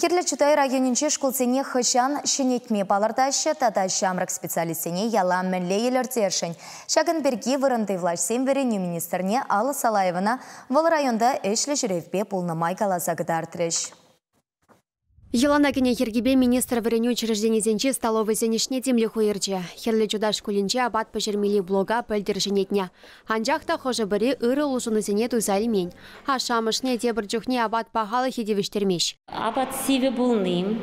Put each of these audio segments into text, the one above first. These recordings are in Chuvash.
Хӗрлӗ Чутай районӗнчи шкулсене хӑҫан ҫӗнетме палӑртаҫҫӗ тата ҫамрӑк специалистсене яла мӗнле илӗртесшӗн? Ҫакӑн пирки вырӑнти влаҫсем вӗренӳ министрне Алла Салаевӑна вӑл районта ӗҫлӗ ҫӳревпе пулнӑ май каласа кӑтартрӗҫ. Йӑлана кӗнӗ йӗркепе министр вӗренӳ учрежденисенчи столовӑйсен ӗҫне тимлӗх уйӑрчӗ. Хӗрлӗ Чутай шкулӗнче апат пӗҫермелли блока пӗлтӗр ҫӗнетнӗ. Анчах та хӑшӗ-пӗри ырӑ улшӑнусене туйса илмен. Ашшӗ-амӑшне тепӗр чухне апат пахалӑхӗ тивӗҫтермест. Апат сивӗ пулни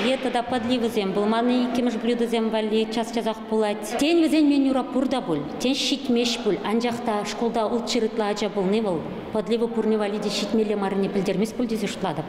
е тата подливӑсем пулманни иккӗмӗш блюдӑсем валли час-часах пулать. Тен, вӗсен менюра пур та пуль, тен, ҫитмест пуль. Анчах та шкулта ултҫӗр ытла ача пулни вӑл подлива пурне валли те ҫитмелле маррине пӗлтермест пуль тесе шутлатӑп.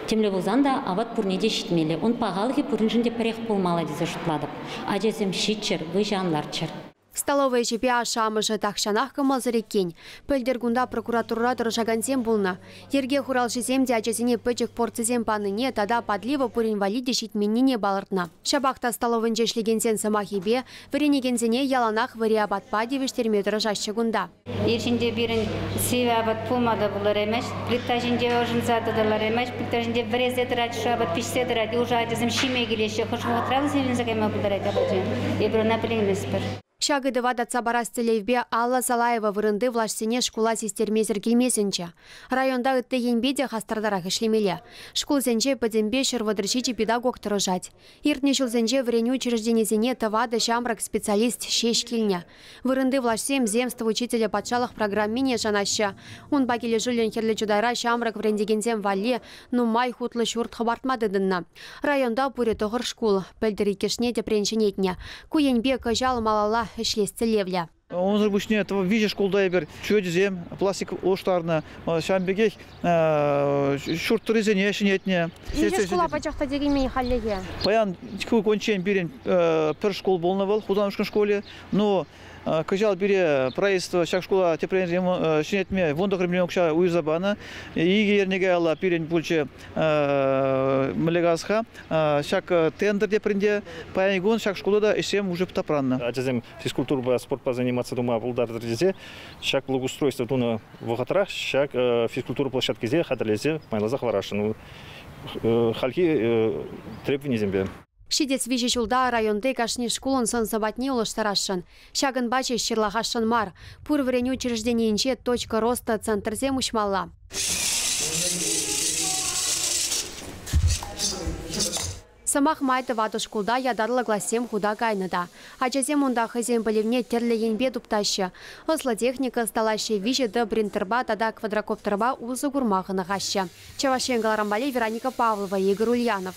Темле пулсан та апат пурне те ҫитмелле. Ун пахалӑхӗ пуриншӗн те пӗрех пулмалла тесе шутлатӑп. Ачасем ҫиччӗр, выҫӑ ан ларччӑр. Столовӑй ӗҫӗпе ашшӗ-амӑшӗ тахҫанах кӑмӑлсӑр иккен. Пӗлтӗр кунта прокуратурӑра тӑрӑшакансем пулнӑ. Йӗрке хуралҫисем те ачасене пӗчӗк порцисем панине тата подлива пурин валли те ҫитменнине палӑртнӑ. Ҫапах та столовӑйӗнче ӗҫлекенсен сӑмахӗпе вӗренекенсене яланах вӗри апатпа тивӗҫтерме тӑрӑшаҫҫӗ кунта. Ир ҫинче пирӗн сивӗ апат пулма та пултараймасть. Плита ҫинче ӑшӑнса та лараймасть. Плита ҫинче вӗресе тӑрать, шу апат пиҫсе тӑрать. Уже ачасем ҫиме килеҫҫӗ. Хӑш вӑхӑтра вӗсем илсе кайма пултарать апачӗ? Эпир ӑна пӗлейместпӗр. Ҫак ыйтӑва татса парас тӗллевпе Алла Салаева вырӑнти влаҫсене шкула систермесӗр килме сӗнчӗ. Районта ытти енпе те хастартарах ӗҫлемелле. Шкулсенче пӗтӗмпе 137 педагог тӑрӑшать. Иртнӗ ҫулсенче вӗренӳ учрежденисене тӑватӑ ҫамрӑк специалист ҫеҫ килнӗ. Вырӑнти влаҫсем земство учителӗ патшалӑх программине шанаҫҫӗ. Унпа килӗшӳллӗн Хӗрлӗ Чутайра ҫамрӑк вӗрентекенсем валли нумай хутлӑ ҫурт хӑпартма тытӑннӑ. Районта пурӗ 9 шкул. Пӗлтӗр иккӗшне тӗпрен ҫӗнетнӗ. Ку енпе кӑҫал малалла ӗҫлес тӗллевлӗ. Унсӑр пуҫне 3 шкулта эпир чӳречесем пластик улӑштарнӑ. Ҫавӑн пекех ҫурт тӑррисене ҫӗнетнӗ. Миҫе шкула пачах та текеймен хальлӗхе? Паян ку кунччен пирӗн пӗр шкул пулнӑ вӑл, Хусанушкӑнь шкулӗ. Но кӑҫал пире правительство ҫак шкула тӗпрен ҫӗнетме 19 миллион укҫа уйӑрса панӑ. Икӗ эрне каялла пирӗн пулчӗ Млегасха. Ҫак тендер тепринте паян кун ҫак шкулта та ӗҫсем уже тапраннӑ. Ачасем физкультурӑпа, спортпа заниматься тума пултартӑр тесе ҫак благоустройство тунӑ вӑхӑтрах ҫак физкультура площадкисене хатӗрлесе майласа хӑварасшӑн. Хальхи требованисемпе. Ҫитес 3 ҫулта районти кашни шкулӑн сӑн-сӑпатне улӑштарасшӑн. Ҫакӑнпа ҫеҫ ҫырлахасшӑн мар. Пур вӗренӳ учрежденийӗнче точка роста центрсем уҫмалла. Сӑмах май тӑватӑ шкулта ятарлӑ классем хута кайнӑ та. Ачасем унта хӑйсен пӗлӗвне тӗрлӗ енпе туптаҫҫӗ. Ӑслӑ техника ӑсталаҫҫӗ, 3D принтерпа тата квадрокоптерпа усӑ курма хӑнӑхаҫҫӗ. Чӑваш Ен кӑларӑмпа Вероника Павлова, Игорь Ульянов.